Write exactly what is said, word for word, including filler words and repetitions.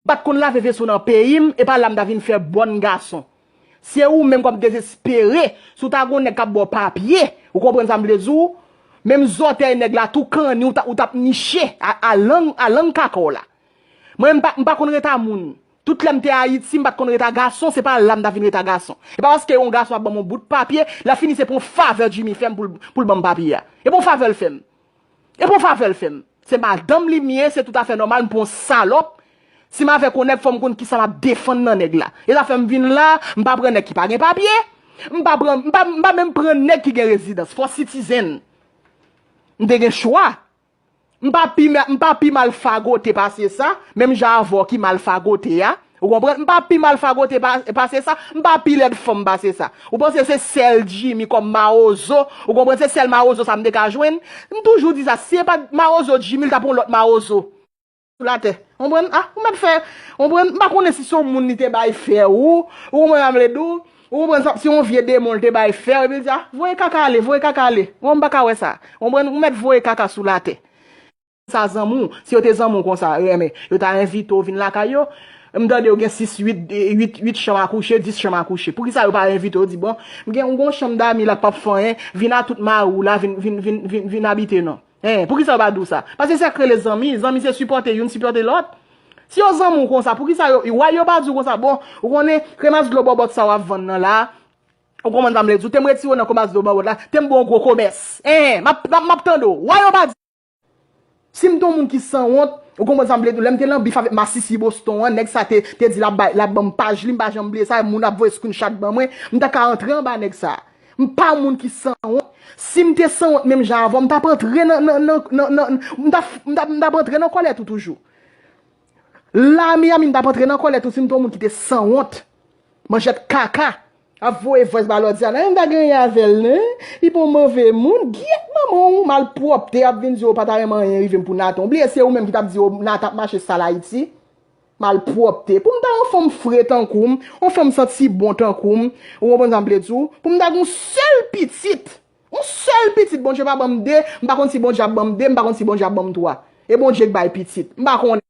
M pa t konn lave veso nan peyi m, e pa la m ta vin fè bòn gason. Se ou menm k ap dezespere, si w ta gon nèg k ap ba w papye, ou konprann sa m vle di w? Menm zòtèy nèg la tou kanni, ou t ap niche a, a lang, a lang kaka w la. Mwen, m pa, m pa konn ret a moun. Tout lè m te Ayiti, m pa t konn ret a gason, se pa la m ta vin ret a gason. E pa paske yon gason ap ban m yon bout papye, lè fini se pou yon favè Jimmy fè m pou l, pou l ban m papye a. E pou yon favè l fè m. E pou yon favè l fè m. Se madanm li m ye, se toutafè nòmal, m pou yon salòp. Si m avèk yon nèg, fò m konn kisa m ap defann nan nèg la. E sa fè m vin la, m pa pran nèg ki pa gen papye. M pa pran, m pa, m pa menm pran nèg ki gen rezidans. Fò citizen. M te gen chwa. M pa pi, m pa pi mal fagote pase sa, menm jan avè w ki mal fagote a. Ou konprann? M pa pi mal fagote pa, pase sa, m pa pi lèd fanm pase sa. Ou panse se sèl Jimmy kòm mawozo? Ou konprann? Se sèl mawozo sa m te ka jwenn? M toujou di sa, si se pa t mawozo Jimmy, l t ap yon lòt mawozo sou latè. Ou konprann? Ah, ou mèt fè, ou konprann? M pa konnen si se yon moun li te bay fè ou, ou konprann sa m vle di w? Ou konprann sa, si yon vye demon li te bay fè w, epi l di, ah, voye kaka ale, voye kaka ale. Bon, m pa ka wè sa. Ou konprann? Ou mèt voye kaka sou latè. Sa zanmi w, si yo te zanmi w konsa, renmen, yo ta envite w vin lakay yo. M tande yo gen sis, uit, uit, uit chanm a kouche, dis chanm a kouche. Poukisa yo pa envite w, di, bon, m gen yon chanm dami la k p ap fè anyen, vin a tout mari w la, vin, vin, vin, vin, vin abite non? Hein, poukisa yo pa di w sa? Paske sa k rele zanmi, zanmi se sipòte youn, sipòte lòt. Si yo zanmi w konsa, poukisa yo, why yo pa di w konsa, bon, ou konnen, kremas dlo bòbòt sa w ap vann nan la, ou konprann sa m vle di w, te m retire w nan kremas dlo bòbòt la, te m ba w yon gwo komès. Hein, m ap, m ap, m ap tande w, why yo pa di Si m te yon moun ki sanwont, ou konprann sa m vle di w, lè m te nan bif avèk masisi Boston an, nèg sa te, te di l ap bay, l ap ban m paj li, m pa janm bliye sa, moun ap voye screenshot ban mwen, m ta ka antre anba nèg sa. M pa yon moun ki sanwont. Si m te sanwont menm jan avè w, m t ap antre nan, nan, nan, nan, nan, m t ap, m t ap, m t ap antre nan kòlèt ou toujou. La Miami, m t ap antre nan kòlèt ou si m te yon moun ki te sanwont. Manchèt kaka. Ap voye voice ba lòt di a, nan, m ta genyen avè l, non? Li pa yon move moun. Gyèt manman w, malpwòpte, ap vin di w pa ta renmen anyen rive m pou Nathan. Ou bliye se ou menm ki t ap di w Nathan ap mache sal Ayiti? Malpwòpte. Pou m ta yon fanm fre tankou m, yon fanm santi bon tankou m, ou konprann sa m vle di w? Pou m ta gen yon sèl pitit, yon sèl pitit, Bondye pa ban m de, m pa konn si Bondye ap ban m de, m pa konn si Bondye ap ban m twa. E Bondye k bay pitit. M pa konnen.